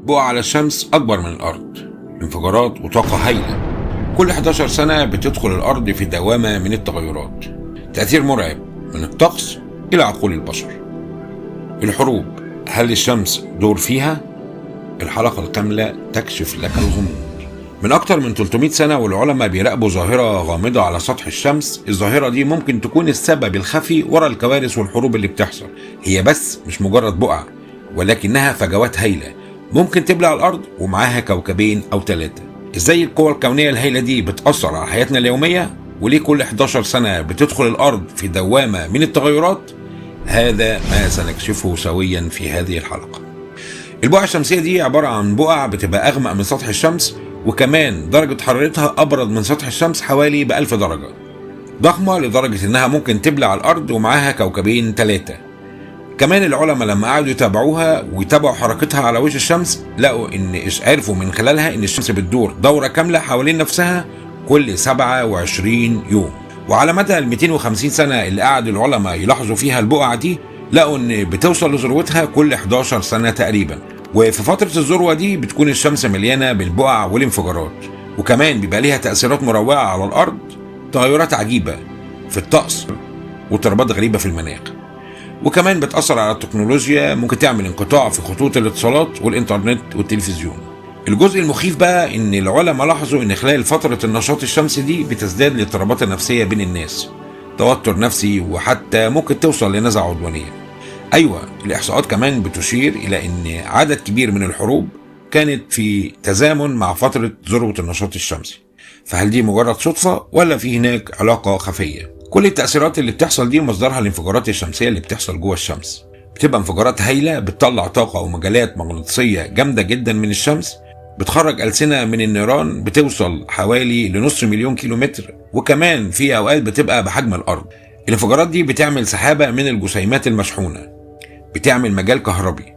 بقع على الشمس أكبر من الأرض، انفجارات وطاقة هائلة. كل 11 سنة بتدخل الأرض في دوامة من التغيرات، تأثير مرعب من الطقس إلى عقول البشر. الحروب، هل الشمس دور فيها؟ الحلقة الكاملة تكشف لك الغموض. من أكتر من 300 سنة والعلماء بيراقبوا ظاهرة غامضة على سطح الشمس. الظاهرة دي ممكن تكون السبب الخفي ورا الكوارث والحروب اللي بتحصل. هي بس مش مجرد بقع، ولكنها فجوات هايلة ممكن تبلع الأرض ومعاها كوكبين أو 3. إزاي القوى الكونية الهائلة دي بتأثر على حياتنا اليومية؟ وليه كل 11 سنة بتدخل الأرض في دوامة من التغيرات؟ هذا ما سنكشفه سويا في هذه الحلقة. البقع الشمسية دي عبارة عن بقع بتبقى أغمق من سطح الشمس، وكمان درجة حرارتها أبرد من سطح الشمس حوالي ب1000 درجة. ضخمة لدرجة إنها ممكن تبلع الأرض ومعاها كوكبين 3. كمان العلماء لما قعدوا يتابعوها ويتابعوا حركتها على وش الشمس، لقوا إن عرفوا من خلالها إن الشمس بتدور دورة كاملة حوالين نفسها كل 27 يوم. وعلى مدى ال 250 سنة اللي قعد العلماء يلاحظوا فيها البقعة دي، لقوا إن بتوصل لذروتها كل 11 سنة تقريبا. وفي فترة الذروة دي بتكون الشمس مليانة بالبقع والانفجارات، وكمان بيبقى ليها تأثيرات مروعة على الأرض، تغيرات عجيبة في الطقس واضطرابات غريبة في المناخ. وكمان بتأثر على التكنولوجيا، ممكن تعمل انقطاع في خطوط الاتصالات والإنترنت والتلفزيون. الجزء المخيف بقى إن العلماء لاحظوا إن خلال فترة النشاط الشمسي دي بتزداد الاضطرابات النفسية بين الناس، توتر نفسي، وحتى ممكن توصل لنزعة عدوانية. أيوة، الإحصاءات كمان بتشير إلى إن عدد كبير من الحروب كانت في تزامن مع فترة ذروة النشاط الشمسي. فهل دي مجرد صدفة ولا في هناك علاقة خفية؟ كل التأثيرات اللي بتحصل دي مصدرها الانفجارات الشمسية اللي بتحصل جوه الشمس. بتبقى انفجارات هايلة بتطلع طاقة ومجالات مغناطيسية جامدة جدا من الشمس، بتخرج ألسنة من النيران بتوصل حوالي ل500,000 كيلومتر، وكمان في أوقات بتبقى بحجم الأرض. الانفجارات دي بتعمل سحابة من الجسيمات المشحونة، بتعمل مجال كهربي،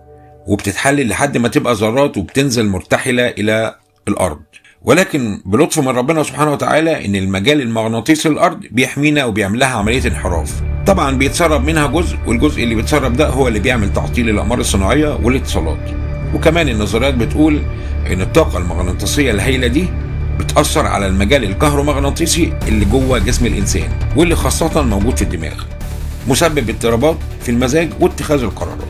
وبتتحلل لحد ما تبقى ذرات وبتنزل مرتحلة إلى الأرض. ولكن بلطف من ربنا سبحانه وتعالى إن المجال المغناطيسي للأرض بيحمينا وبيعمل لها عملية انحراف. طبعا بيتسرب منها جزء، والجزء اللي بيتسرب ده هو اللي بيعمل تعطيل الأقمار الصناعية والاتصالات. وكمان النظريات بتقول إن الطاقة المغناطيسية الهائلة دي بتأثر على المجال الكهرومغناطيسي اللي جوه جسم الإنسان، واللي خاصة موجود في الدماغ، مسبب اضطرابات في المزاج واتخاذ القرارات.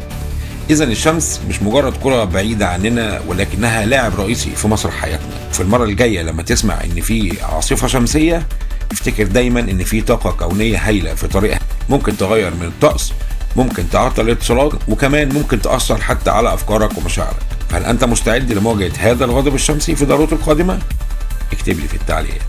إذا الشمس مش مجرد كرة بعيدة عننا، ولكنها لاعب رئيسي في مسرح حياتنا. في المرة الجاية لما تسمع إن في عاصفة شمسية، افتكر دايما إن في طاقة كونية هايلة في طريقها، ممكن تغير من الطقس، ممكن تعطل الاتصالات، وكمان ممكن تأثر حتى على أفكارك ومشاعرك. هل أنت مستعد لمواجهة هذا الغضب الشمسي في دورته القادمة؟ اكتب لي في التعليقات.